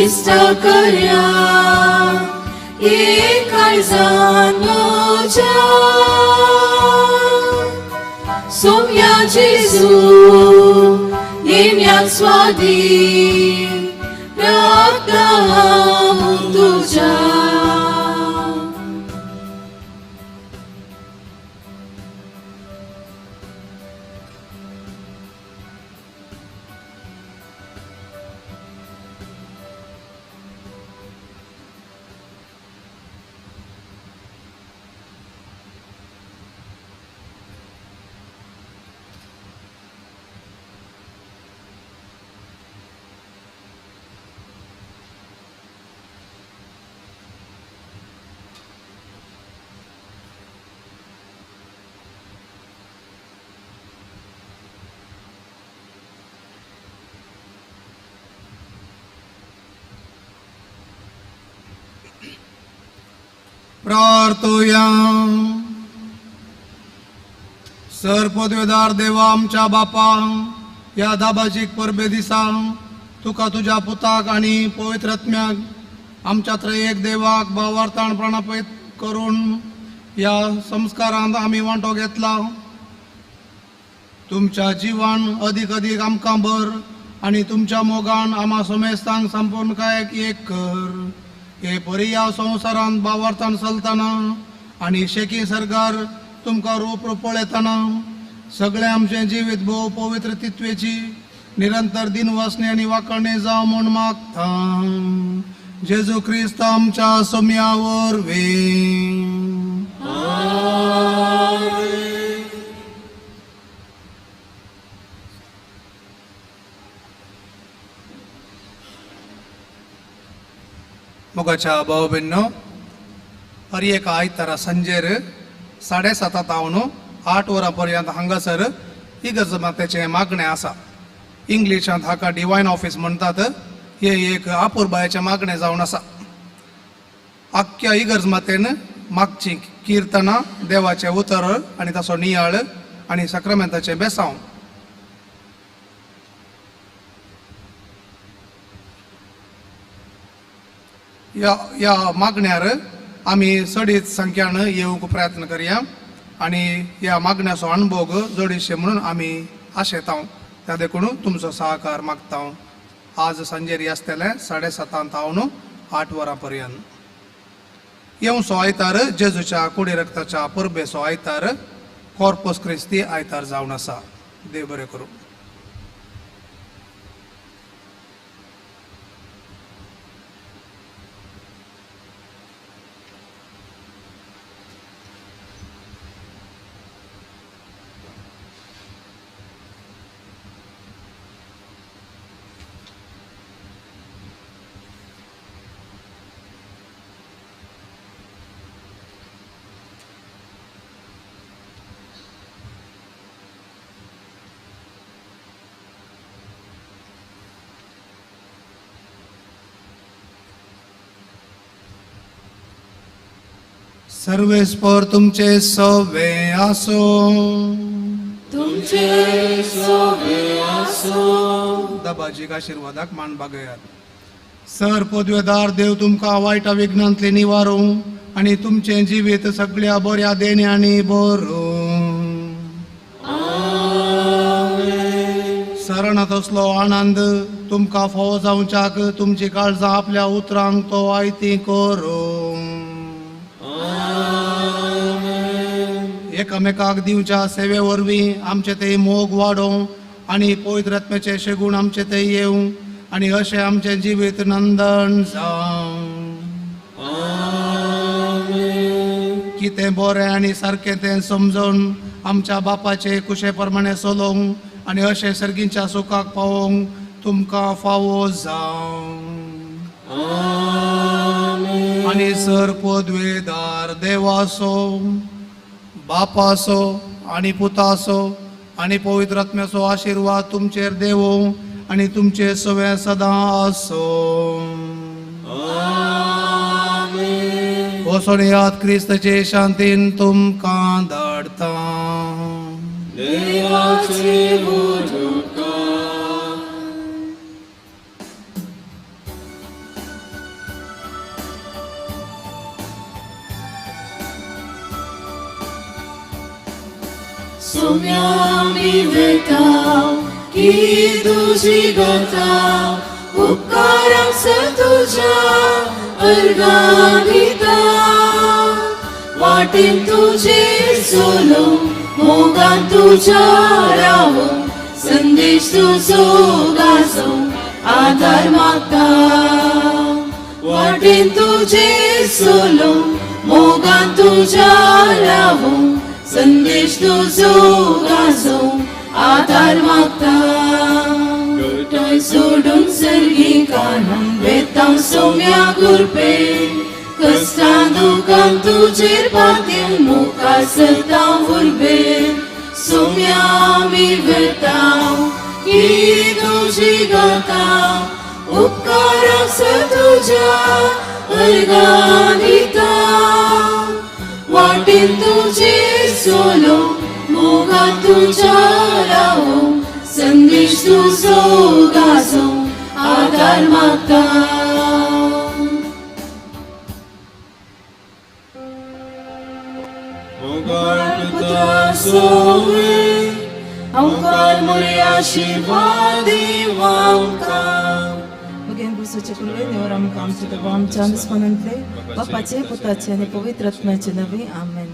इस्ता करया काळजान म्हज्या सोम्या जेजू येण्याक स्वादी राखता हांव तुज्या. प्रार्थोया. सर पदवेदार देवा आमच्या बापा, ह्या दाबाजीक परबे दिसा तुका तुज्या पुताक आनी पवित्र आत्म्याक आमच्या त्रयेक देवाक भावार्थान प्राणापयत करून ह्या संस्कारांत आमी वांटो घेतला. तुमच्या जिवान अदीक अदीक आमकां भर आनी तुमच्या मोगान आमा समेस्तांक संपूर्णकायेक एक कर. हे परी ह्या संवसारांत भावार्थान चलतना आनी शेकी सरकार तुमकां रूप पळयतना सगळें आमचें जिवीत भोव पवित्र तित्वेची निरंतर दिनवासणी आनी वाकणे जावं म्हूण मागता. जेजू क्रिस्त आमच्या सोम्या वरवीं. मोगाच्या भाव भयणींनो, हर एका आयतारा सांजेर 7:30 तावन 8 वरां पर्यंत हांगासर इगर्ज मातेचें मागणें आसा. इंग्लिशांत हाका डिवायन ऑफिस म्हणटात. हें एक आपुरबायेचें मागणें जावन आसा. आख्ख्या इगर्ज मातेन मागची किर्तनां, देवाचें उतर आनी ताचो नियाळ आनी साक्रामेंताचें बेसांव. ह्या मागण्यार आमी चडीत संख्यान येवंक प्रयत्न करया आनी ह्या मागण्याचो अणभोग जोडीशे म्हणून आमी आशेता. त्या देखून तुमचो सहकार मागता. आज सांजेर आसतलें 7:30 थावन 8 वरां पर्यंत. येवचो आयतार जेजूच्या कुडी रक्ताच्या परबेचो आयतार कॉर्पोस क्रिस्ती आयतार जावन आसा. देव बरें करूं. सर्वेस्पर तुमचे सवे आसो. तुमचे सवे आसो. दबाजीक आशिर्वादाक मान बागयात. सर पदवेदार देव तुमकां वायटा विघ्नांतले निवारूं आनी तुमचें जिवीत सगळ्या बऱ्या देण्यांनी भरूं. सरणात असलो आनंद तुमकां फावो जावच्याक तुमची काळजां आपल्या उतरांक तो आयती करूं. एकामेकाक दिवच्या सेवे वरवीं आमचे ते मोग वाडोवं आनी पवित्र आत्म्याचे शेगूण आमचे ते येवं आनी अशें आमचें जिवीत नंदन जावं. कितें बरें आनी सारकें तें समजून आमच्या बापाचे कुशे प्रमाणे चलोवंक आनी अशें सर्गीच्या सुखाक पावोवंक तुमकां फावो जावं. आनी सर पदवेदार देवासो बापासो आनी पुतासो आनी पवित्र आत्म्याचो आशिर्वाद तुमचेर देवो आनी तुमचे सवे सदां आसो. वचून याद क्रिस्ताचे शांतीन तुमकां धाडटा. सोम्यामी वेता की तुजी गता उपकारांक स तुज्या अर्गां दिता. वाटेन तुजे चलोवं मोगान तुज्या रावूं संदेश तुजो गाजोवं आदार मागता. वाटेन तुजे चलोवं मोगान तुज्या रावूं संदेश तुजो गाजोवं आदार मागता. गटाय सोडून सर्गी कानून वेता सोम्या गुरपेन कश्टां दुखान तुजेर पातयेवन मुखार सरता उर्बेन. सोम्या आमी वेता की तुजी गाता उपकाराक स तुज्या अर्गां दिता. वाटेन तुजे चलोवं मोगान तुज्या रावूं संदेश तुजो गाजोवं आदार मागता. अंकार मोरया आशीर्वाद आमकां. मगेन गुरुचे कृपेन देव आमकां आमच्या देवा आमच्या दुस्मानांतले बापाचे पुताचे आनी पवित्र आत्म्याचे नवे. आमेन.